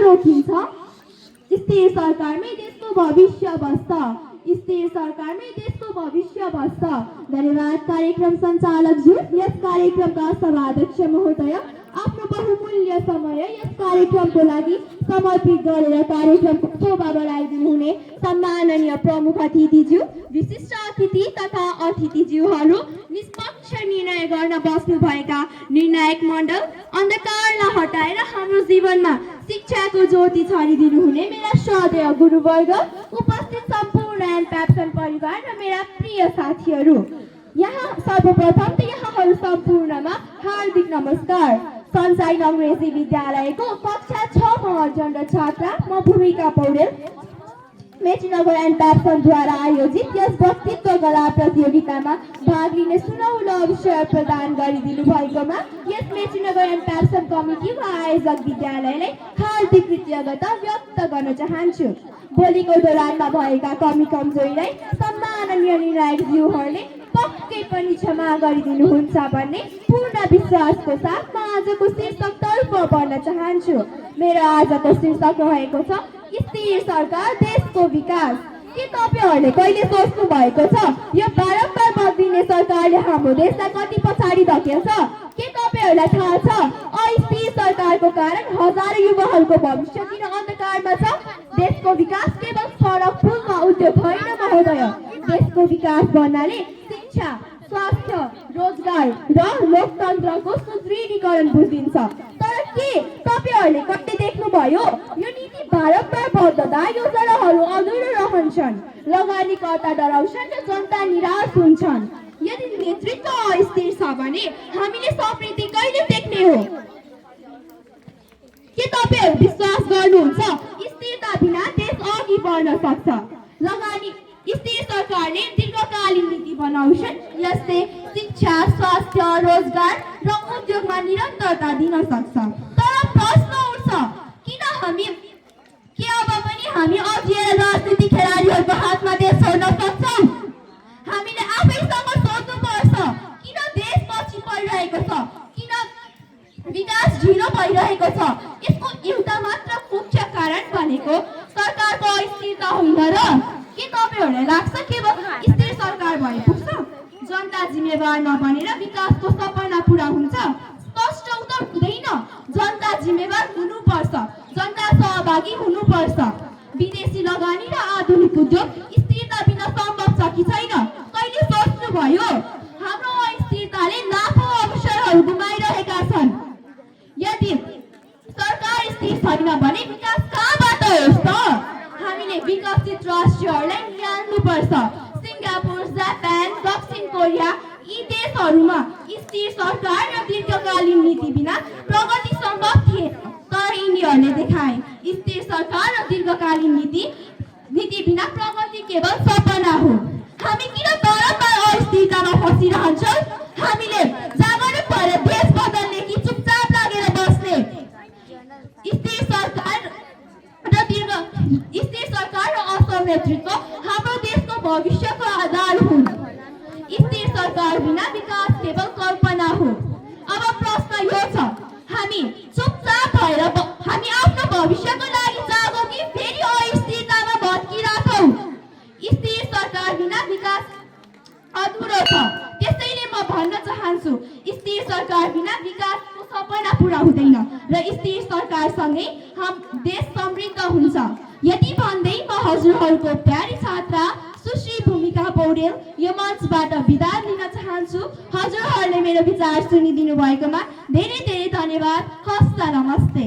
रोकिन्छ। स्थिर सरकारमै देशको भविष्य बस्छ। स्थिर सरकारमै देशको भविष्य बस्छ। धन्यवाद कार्यक्रम सञ्चालकज्यू। यस कार्यक्रमका सभाध्यक्ष महोदय आफ्नो बहुमूल्य समय यस कार्यक्रमको लागि समर्पित गरेर कार्यक्रमको शोभा बढाइदिनुहुने सम्माननीय प्रमुख अतिथिज्यू, विशिष्ट अतिथि तथा अतिथिज्यूहरू, निष्पक्ष निर्णय गर्न बस्नुभएका निर्णायक मण्डल, अन्धकारलाई हटाएर हाम्रो जीवनमा शिक्षाको ज्योति छरिदिनुहुने मेरा श्रद्धेय गुरुवर्ग, उपस्थित सम्पूर्ण एन्ड प्याप्सन परिवार र मेरा प्रिय साथीहरू, यहाँ सर्वप्रथम त यहाँहरू सम्पूर्णमा हार्दिक नमस्कार। सनसाइन अङ्ग्रेजी विद्यालयको कक्षा 6 मा अध्ययनरत छात्रा म भूमिका पौडेल मेचीनगर एन्ड प्याप्सनद्वारा आयोजित यस वक्तृत्व कला प्रतियोगितामा भाग लिने सुनौलो अवसर प्रदान गरिदिनु भएकोमा यस मेचीनगर एन्ड प्याप्सन कमिटी वा आयोजक विद्यालयलाई हार्दिक कृतज्ञता व्यक्त गर्न चाहन्छु। भोलिको दौरानमा भएका कमी कमजोरीलाई सम्माननीय निर्णायकज्यूहरूले पक्कै पनि क्षमा गरिदिनुहुन्छ भन्ने पूर्ण विश्वासको साथ म आजको शीर्षकतर्फ बढ्न चाहन्छु। मेरो आजको शीर्षक रहेको छ स्थिर सरकार देशको विकास। के तपाईहरूले कहिले सोच्नु भएको छ यो बारम्बार बदलिने सरकारले हाम्रो देशलाई कति पछाडि धकेल्छ? के तपाईहरूलाई थाहा छ अस्थिर सरकारको कारण हजारौं युवाहरूको भविष्य किन अन्धकारमा छ? देशको विकास केवल सडक पुल वा उद्योग होइन महोदय। देशको विकास भन्नाले शिक्षा, स्वास्थ्य, रोजगार र लोकतन्त्रको सुदृढीकरण बुझिन्छ। तर के तपाईहरूले कहिले देख्नुभयो यो नीति बारम्बार बदल्दा योजनाहरू अधुरो रहन्छन्, लगानीकर्ता डराउँछन् र जनता निराश हुन्छन्। यदि नेतृत्व अस्थिर छ भने हामीले समृद्धि कहिले देख्ने हो? के तपाईहरू विश्वास गर्नुहुन्छ स्थिरता बिना देश अघि बढ्न सक्छ? स्थिर सरकारले दीर्घकालीन नीति बनाउँछन्, जस्तै शिक्षा, स्वास्थ्य, रोजगार र उद्योगमा निरन्तरता दिन सक्छ। तर प्रश्न उठ्छ किन के अब पनि हामी अझिएर राजनीतिक खेलाडीहरूको हातमा देश छोड्न सक्छौँ? हामीले आफैसँग सोध्नुपर्छ किन देश पछि परिरहेको छ, किन विकास ढिलो भइरहेको छ? यसको एउटा मात्र मुख्य कारण भनेको सरकारको अस्थिरता होइन र? के तपाईहरूलाई लाग्छ केवल स्थिर सरकार भए पुग्छ? जनता जिम्मेवार नबनेर विकासको सपना पुरा हुन्छ? स्पष्ट उत्तर हुँदैन। जनता जिम्मेवार हुनुपर्छ, जनता सहभागी हुनुपर्छ। विदेशी लगानी र आधुनिक उद्योग स्थिरता बिना सम्भव छ कि छैन? कहिले सोच्नुभयो? हाम्रो अस्थिरताले लाखौं अवसरहरू गुमाइरहेका छन्। यदि सरकार स्थिर छैन भने विकास कहाँबाट होस् त? हामीले विकसित राष्ट्रहरूलाई निहाल्नुपर्छ। सिङ्गापुर, जापान, दक्षिण कोरिया यी देशहरूमा स्थिर सरकार र दीर्घकालीन नीति बिना प्रगति सम्भव थिएन। तर यिनीहरूले देखाए स्थिर सरकार र दीर्घकालीन नीति बिना प्रगति केवल सपना हो। हामी किन बारम्बार अस्थिरतामा फसिरहन्छौँ? हामीले जागरुक भएर देश बदल्ने कि चुपचाप लागेर बस्ने? स्थिर सरकार र असल नेतृत्व हाम्रो देशको भविष्यको आधार हुन्। स्थिर सरकार बिना विकास केवल कल्पना हो। अब प्रश्न यो छ हामी चुपचाप भएर हामी आफ्नो भविष्यको लागि जागौँ कि फेरि अस्थिरतामा भत्किराखौँ? स्थिर सरकार बिना विकास अधुरो छ। त्यसैले म भन्न चाहन्छु स्थिर सरकार बिना विकासको सपना पुरा हुँदैन र स्थिर सरकारसँगै देश समृद्ध हुन्छ। यति भन्दै म हजुरहरूको प्यारी छात्रा सुश्री भूमिका पौडेल यो मञ्चबाट बिदा लिन चाहन्छु। हजुरहरूले मेरो विचार सुनिदिनु भएकोमा धेरै धेरै धन्यवाद। हस्त नमस्ते।